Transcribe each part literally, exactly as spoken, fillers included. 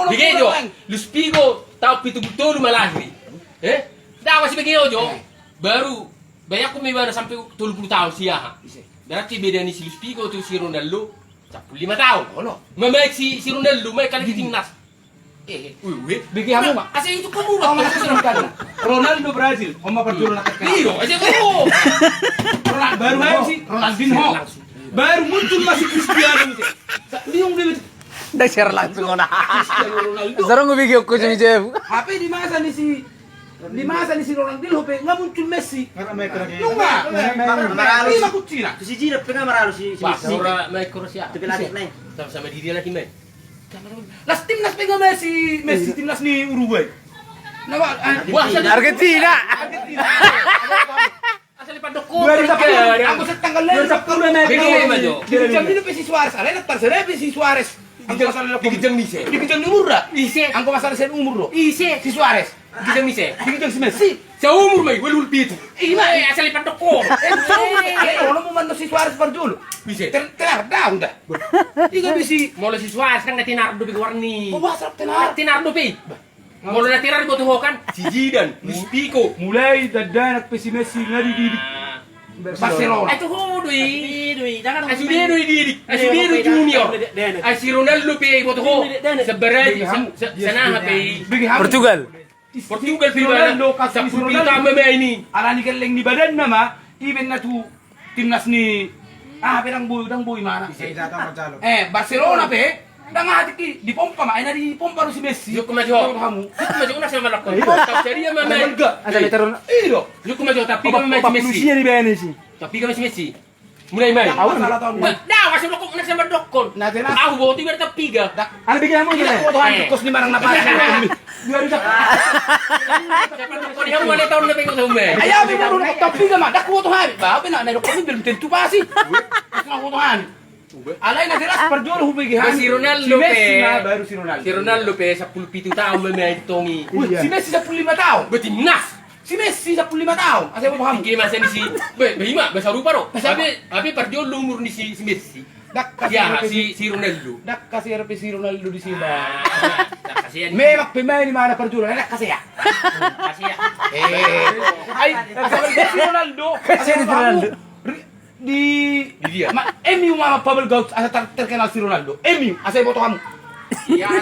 Bege jo, Luis Figo taon pitu pulu tolu ma lahir i. Eh? Dang masibege jo. Baru bayangkon ma ibana sampe tolu pulu taon si aha. Berarti beda ni si Luis Figo tu si Ronaldo sampulu lima taon. Mamaen si, si Ronaldo maen kali di timnas. Eh, eh. Bege hamu ma. Asa itu kamu ma. Ronaldo Brazil, on ma parjolo na. Ronaldo, baru maen si Ronaldinho. Baru muncul ma si Cristiano. Liung dia. Ndang share langsung ona. Sarong gue bege okko jam jam. Hape di masa ni si, di masa ni si Ronaldinho pe nga muncul Messi. Nunga. Ima kucina. Si Zidane pe nga mararu si, si Messi. Ora maen Kroasia. Tapi latih naeng. Sama-sama di dia lagi maen. Las timnas pe nga maen si Messi, timnas ni Uruguay. Wah, Argentina. Argentina. Asal di pandok ko. Dua ribu sepuluh, anggo set tanggal lima. Dua ribu sepuluh, Messi. Bege ma jo. Di ginjang ni pe si Suarez, alai na tarsere pe si Suarez. Anggo masalah di ginjang ni ise. Di ginjang ni umur da. Ise. Anggo masalah sian umur do. Ise. Si Suarez. Di ginjang ni ise. Di ginjang si Messi. Saumur ma i, ualu pulu pitu. Ima. Eh, asal di pandok ko. Eh, saumur. Eh, ono mu manno si Suarez parjolo. Ise. Tenar da, udah. Iga bisi. Molo si Suarez kan na tenar dope goarna i. Tenar dope. Molo na tenar diboto ho kan, si Zidane, Luis Figo. Mulai dakdanak pe si Messi nga dididik Barcelona. Ai tu ho do i. Ai sude do i didik. Ai sude do junior. Ai si Ronaldo pe diboto ho. Sebarati, sanaha pe i. Portugal. Portugal pe ibana. Sampulu pitu taon ma maen i. Alani gelleng ni badanna ma, ibaen na tu timnas ni, ah, pe ndang boi, ndang boi mana. Eh, Barcelona pe, ndang aha tingki, dipompa ma, ena dipompa do si Messi. Jukku ma jo. Jukku ma jo, na sama lakon. Sadia ma maen. Jukku ma jo, tapi ma maen si Messi. Tapi ma si Messi. Mulai maen. Ndang, masuk dokon, na sama dokon. Ahu boto ibarat piga. Ana piga hamu ini. Kos ni manang na pasi. Dua ribu. Ai au pe molo na pe kota umai. Ai au pe molo na kota piga ma, ndang huboto hami. Ba au pe na, na dokon i belum tentu pasi. Pas na huboto hami. Alai na jelas parjolo hubege hami. Si Ronaldo pe. Si Messi ma, baru si Ronaldo. Si Ronaldo pe sampulu pitu taon ma maen tong i. Si Messi sampulu lima taon. Berarti nas. Si Messi sampulu lima taon. Asa boto hamu. Tingki masa ni si. Be, be ima, be sarupa do. Hape, hape parjolo umur ni si, si Messi. Dakka si, si Ronaldo. Dakka si R P si Ronaldo di si ba. Memang pemain di mana parjolo, dakka si ya. Ai, si Ronaldo. Si Ronaldo. Di dia. M U ma pabalga asa terkenal si Ronaldo. M U, asa boto hamu.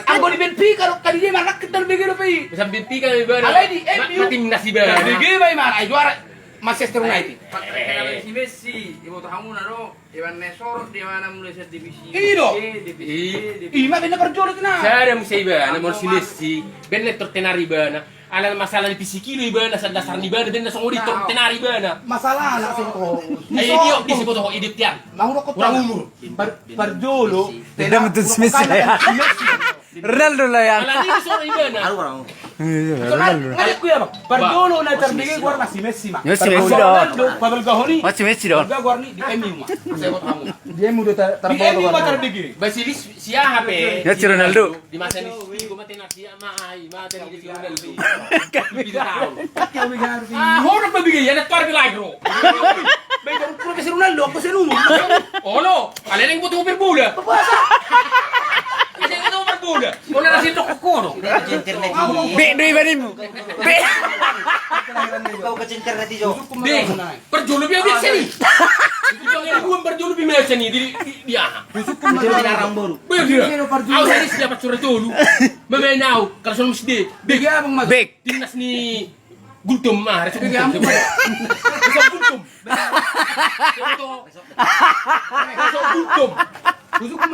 Anggo di Benfica do, kali dia ma rakyat tarbege dope i. Bisa Benfica do ibana. Alai di M U. Timnas ibana. Tarbege ma ibana, ai juara Manchester United. Si Messi, diboto hamu na do. Iban na sorot di mana mulai sian divisi. I do. Ima bena parjolo tena. Sada muse ibana, molo si Messi. Bena tortenar ibana. Ala masalah ni fisik i do ibana, sada dasar ni ibana, bena songon i tortenar ibana. Masalah na sing ko. Ai dia di siboto ho, i dia tian. Kurang umur. Parjolo. Beda betul si Messi. Ronaldo lah ya. Ala ni so ibana. Ronaldo. Parjolo na tarbege goarna si Messi ma. Messi do. Pabalga honi. Messi do. Pabalga goarna i di M U ma. Di M U do tarbege. Ba si Luis, si aha pe. Ya si Ronaldo. Di masa ni si Figo ma tena si ama ai ma tena si Ronaldo. Pitu taon. Ho do pabege ya na tor bilai ro. Baik baru kuro pe si Ronaldo, anggo si Ronaldo. Olo. Alai na ingkon tu berbola. Puasa. Alai na ingkon tu berbola. Bola na sindok kono. Be do ibanimu. Be. Kau ke internet ijo. Be. Parjolo be biasa ni. Itu yang bukan parjolo be biasa ni di di aha. Busuk pun masih larang boru. Be dia. Au sari siapa surat dulu. Mamaen au kalau sono mesti. Be. Be. Timnas ni Gultom ah. Be. Gultom. Busuk pun